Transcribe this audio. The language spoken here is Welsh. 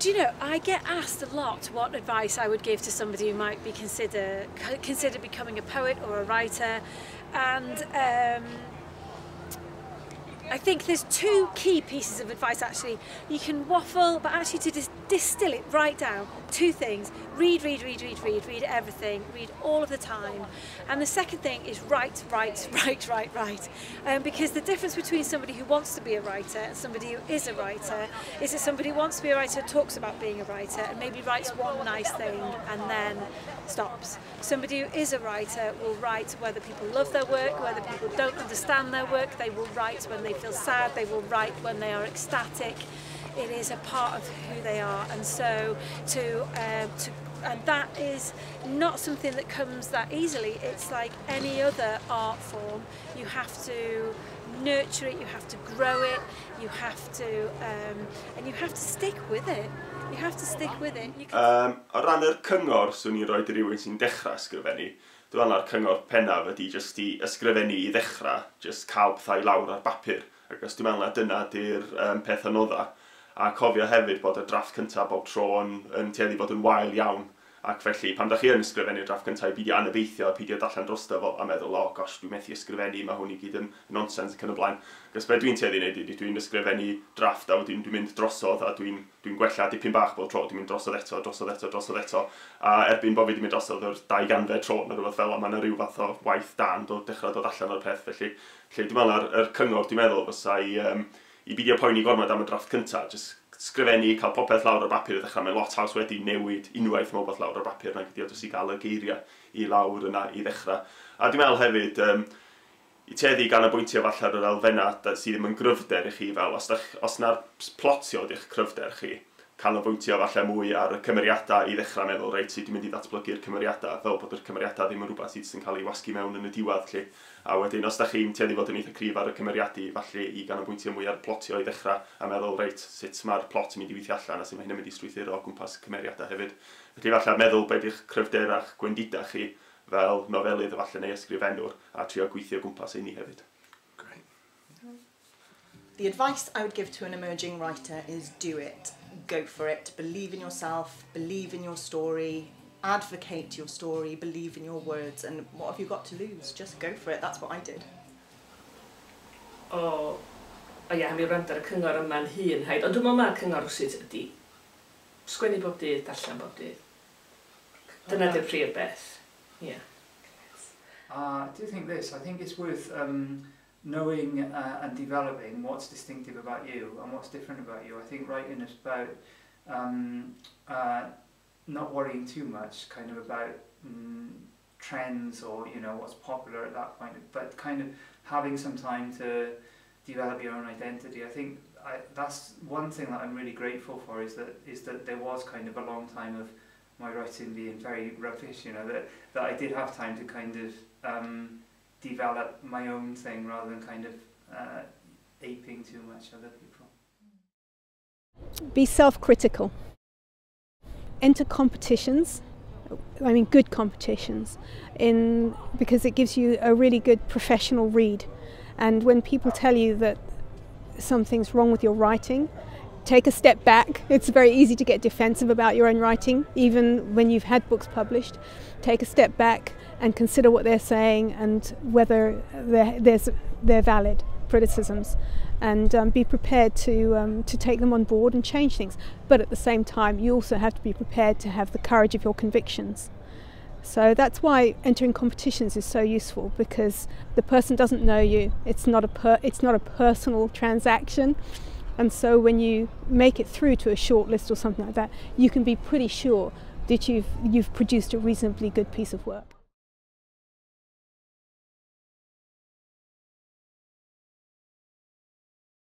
Do you know, I get asked a lot what advice I would give to somebody who might be consider becoming a poet or a writer, and I think there's two key pieces of advice actually. You can waffle, but actually to just distill it right down, two things: read, read, read, read, read, read everything, read all of the time. And the second thing is write, write, write, write, write. Because the difference between somebody who wants to be a writer and somebody who is a writer is that somebody who wants to be a writer talks about being a writer and maybe writes one nice thing and then stops. Somebody who is a writer will write whether people love their work, whether people don't understand their work. They will write when they feel sad, they will write when they are ecstatic. It is a part of who they are, and so and that is not something that comes that easily. It's like any other art form. You have to nurture it, you have to grow it, you have to and you have to stick with it. You have to stick with it. You can... O ran yr cyngor swn i'n rhoi i rywun sy'n dechrau ysgrifennu, dwi'n meddwl na'r cyngor pennaf ydy jyst i ysgrifennu i ddechrau, jyst cael pethau i lawr ar bapur. Ac os dwi'n meddwl na dyna di'r peth anodda. A cofio hefyd bod y drafft cyntaf bob tro yn tueddu fod yn wael iawn. Ac felly, pan da chi yn ysgrifennu'r drafft cyntaf, i beidio anobeithio, peidio darllen drosto fo a meddwl, oh gosh, dwi'n methu ysgrifennu, mae hwn i gyd yn nonsens ac yn y blaen. Cos be dwi'n tueddu wneud ydy, dwi'n ysgrifennu drafft a wedyn dwi'n mynd drosodd a dwi'n gwella dipyn bach bob tro, dwi'n mynd drosodd eto, drosodd eto, drosodd eto. A erbyn bod fi wedi mynd drosodd o'r 200 tro neu rhywbeth fel, a mae yna rhyw fath o waith da'n dechrau dod allan o'r peth. Felly, dwi'n meddwl yr cyngor dwi'n meddwl fysa i beidio poeni gormod am y drafft cyntaf, jyst sgrifennu, cael popeth lawr o'r bapur i ddechrau. Mae'n lot haws wedi newid unwaith mae rhywbeth lawr o'r bapur nag ydi o jyst i gael y geiriau i lawr yna i ddechrau. A dwi'n meddwl hefyd, i tueddu ganolbwyntio falle ar yr elfennau sydd ddim yn gryfder i chi, fel os na'r plotio ydy'ch cryfder chi, canolbwyntio falle mwy ar y cymeriadau i ddechrau, meddwl, reit, sut dwi'n mynd i ddatblygu'r cymeriadau, fel bod yr cymeriadau ddim yn rhywbeth sydd yn cael ei wasgu mewn yn y diwedd, lle. A wedyn, os da chi'n tueddu fod yn eitha cryf ar y cymeriadu, falle i ganolbwyntio mwy ar plotio i ddechrau a meddwl, reit, sut mae'r plot yn mynd i weithio allan a sut mae hyn yn mynd i strwythuro o gwmpas cymeriadau hefyd. Felly falle meddwl be di'ch cryfder a'ch gwendidau chi fel nofelydd falle neu ysgrifennwr a trio gweithio o gwmpas hynny hefyd. Great. The advice I would give to an emerging writer is do it. Go for it, believe in yourself, believe in your story, advocate your story, believe in your words, and what have you got to lose? Just go for it, that's what I did. O ia, mi wrando ar y cyngor yma'n hun, haid, ond dwi'n meddwl mae'r cyngor wrth ydy sgwennu bob dydd, darllen bob dydd. Dyna di'r prif beth. Yeah. I do think this, I think it's worth knowing and developing what's distinctive about you and what's different about you. I think writing is about not worrying too much kind of about trends or, you know, what's popular at that point, but kind of having some time to develop your own identity. I think that's one thing that I'm really grateful for, is that there was kind of a long time of my writing being very rubbish, you know, that I did have time to kind of develop my own thing rather than kind of aping too much other people. Be self-critical. Enter competitions, I mean good competitions, because it gives you a really good professional read. And when people tell you that something's wrong with your writing, take a step back. It's very easy to get defensive about your own writing, even when you've had books published. Take a step back and consider what they're saying and whether they're valid criticisms, and be prepared to take them on board and change things. But at the same time, you also have to be prepared to have the courage of your convictions. So that's why entering competitions is so useful, because the person doesn't know you. It's not a personal transaction. And so when you make it through to a short list or something like that, you can be pretty sure that you've produced a reasonably good piece of work.